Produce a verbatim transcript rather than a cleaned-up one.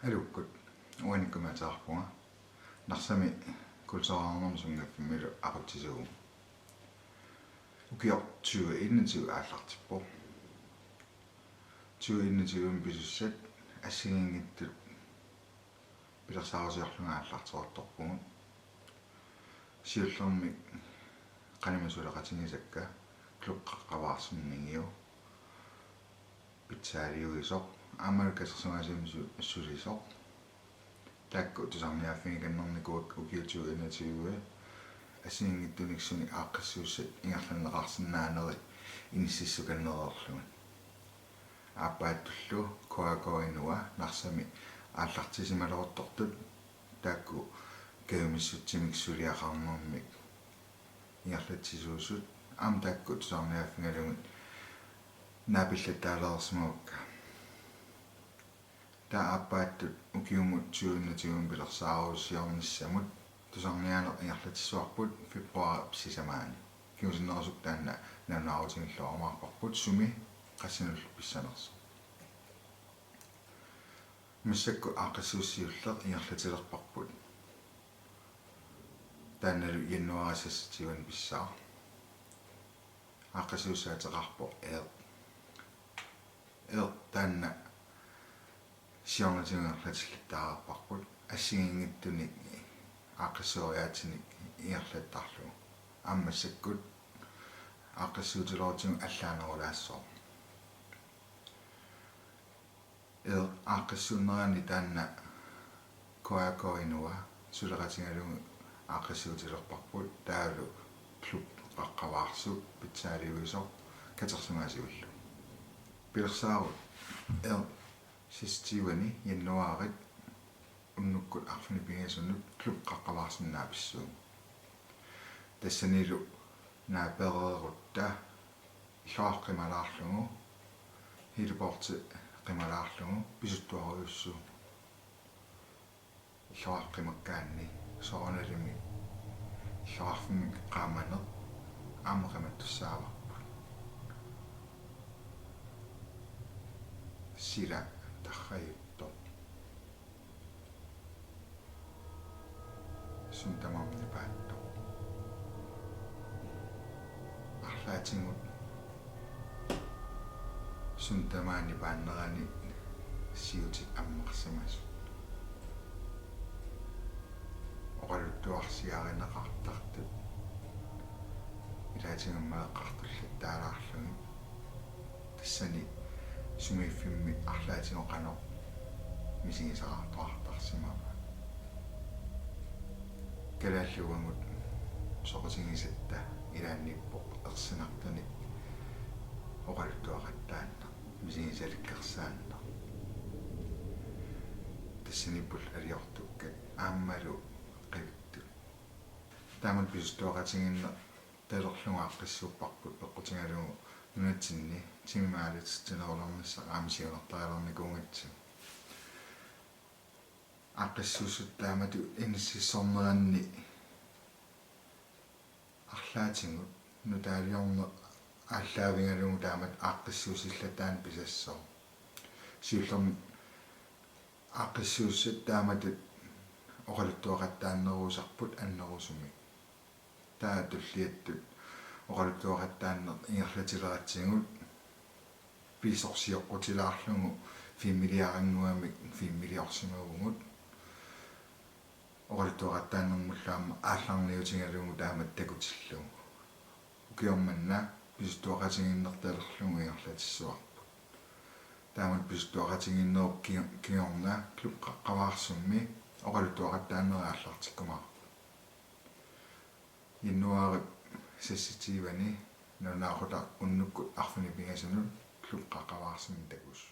Aluukkut, uanikkut ateqarpunga. Narsami kulturaarnermi sunngaffimmilu aqutsisuuvunga. Ukioq tyve enogtyve aallartippoq. Tyve enogtyve-mi pisussat assigiinngitsut pilersaarusiorlunga aallarteruttorpugut. Siullermik qanimut suleqatigisakka Klub Qaqqavaarsuminngiu, pitsaaliuisoq aammalu katersugaasivimmi su-, sulisoq. Taakku tusarniaaffigikannernikuuakka ukiut tyve enogtyve assigiinngitsunik sunik aaqqissuussat ingerlanneqarsinnaaneri inississukannereerlugit. Aappaattullu K A K Inua Narsami aallartisimaleruttortut taakku kajumissutsimik suliaqarnermik ingerlatsisuusut aamma taakku tusarniaaffigalugit naapillattaalereersimavakka. Taava aappaattut ukiumut tyve enogtyve pilersaarusiornissamut tusarniaaneq ingerlatissuarput februaarip sisamaani. Kingusinnerusukkut taanna nalunaarutigilluarumaarparput sumi qassinullu pissanersoq. Massakkut aaqqissuussat siulleq ingerlatilerparput. Taannalu januaarip seksogtyve-ani pissaaq. Aaqqissuussaq ateqarpoq Eeq. Eeq taanna siornatigut ingerlatillattaareerparput assigiinngitsunik aaqqissueriaatsinik ingerlattarlugu. Aamma massakkut aaqqissuutilerutigut allaanerulaassaaq. Eeq aaqqissuunnerani taanna K A K Inua suleqatigalugu aaqqissuutilerparput taavalu Klub Qaqqavaarsup pitsaaliuisoq katersugaasivillu. Pilersaarut Eeq seksogtyve-ani januaarip unnukkut arfineq-pingasunut Klub Qaqqavaarsumik naapissuugut. Tassanilu naapereerutta illoqarfik qimalaarlugu, heliporti qimalaarlugu pisuttuarujussuugut. Illoqarfik qimakkaanni soorunalimi illoqarfimmi qaamaneq aamma qimattussaavarput. Sila tarrajuttoq. Suut tamarmik nipaattoq. Arlaatigut suut tamaasa nipaannerani siutit ammarsimasut. Oqaluttuarsiarineqartartut ilaatigut maleqqartullattaalaarlugit. Tassani sumiiffimmi arlaatigut qanoq misigisaqartoqartarsimava. Kalaallit uagut soqutigisatta ilaanniippoq ersinartunik oqaluttuaqattaarneq, misigisalikkersaarneq. Tassaniipput aliortukkat aammalu qivittut. Taamatut pisuttuaqatigiinnertalerlugu aaqqissuupparput peqqutigalugu nunatsinni timimik aalatitsinerulernissaq aamma siunertarilernikuugatsigu. Aaqqissuussat taamatut inississorneranni arlaatigut nutaaliorneq aallaavigalugu taamatut aaqqissuussillattaarneq pisassooq. Siullermik aaqqissuussat taamatut oqaluttuaqattaarnerusarput annerusumik. Taava tulliattut oqaluttuaqattaarneq ingerlatileratsigu pisorsioqqutilaarlugu filmiliarannguamik filmiliorsimavugut. Oqaluttuaqattaarnermullu aamma aallarniutigalugu taamatut takutillugu. Ukioq manna pisuttuaqatigiinnertalerlugu ingerlatissuarput. Taamatut pisuttuaqatigiinnerup ki-, kingorna Klub Qaqqavaarsummi oqaluttuaqattaarnerit aallartikkumaarput. Januaarip seksogtyve-ani nalunaaqutaq unnukkut arfineq-pingasunut Klub Qaqqavaarsummi takuss.